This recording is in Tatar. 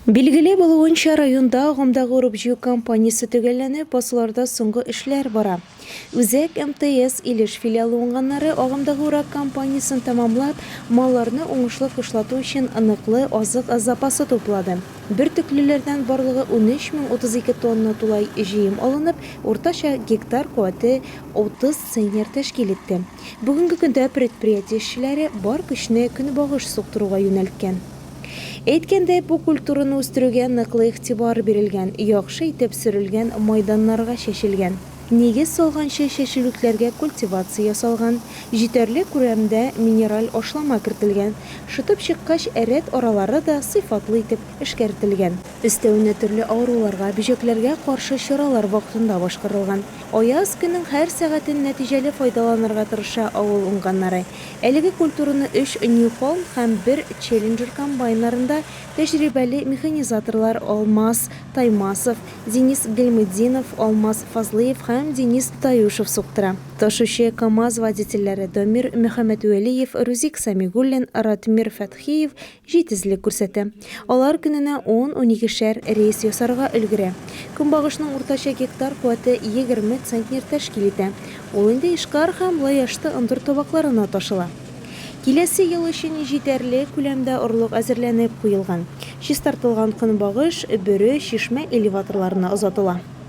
Билгеле булуынча, районда агымдагы урып-җыю кампаниясе төгәлләнеп, басуларда соңгы эшләр бара. Үзәк МТС Илеш филиалы уңганнары агымдагы урак кампаниясен тәмамлап, малларны уңышлы кышлату өчен ныклы азык запасы туплады. Бөртеклеләрдән барлыгы 13 032 тонна тулай җыем алынып, уртача гектар куәте 30 центнер тәшкил итте. Бүгенге көндә предприятие эшчеләре бар көчне көнбагыш суктыруга юнәлткән. Әйткәндәй, бу культураны үстерүгә ныклы игътибар бирелгән, яхшы итеп сөрелгән майданнарга чәчелгән. Нигез салганчы чәчүлекләргә культивация ясалган, җитәрлек күләмдә минераль ашлама кертелгән, шытып чыккач рәт аралары да сыйфатлы итеп эшкәртелгән. Өстәвенә төрле авыруларга, бөҗәкләргә каршы чаралар вакытында башкарылган. Аяз көннең һәр сәгатен нәтиҗәле файдаланырга тырыша авыл уңганнары. Әлеге культураны өч Нью Холм һәм бер Челленджер комбайннарында тәҗрибәле механизаторлар Алмаз Таймасов, Денис Гыйльметдинов, Алмаз Фазлыев һәм Денис Таюшев суктыра. Ташучы КАМАЗ водительләре Дамир Мөхәммәтвәлиев, Рузик Сәмигуллин, Ратмир Фәтхиев җитезлек күрсәтә. Алар көненә ун-уникешәр рейс ясарга өлгерә. Көнбагышның уртача гектар куәте 20 центнер тәшкил итә. Ул инде Ишкар һәм Лаяшты ындыр табакларына ташыла. Киләсе ел өчен җитәрлек күләмдә орлык әзерләнеп куелган. Чистартылган көнбагыш Бөре, Чишмә элеваторларына озатыла.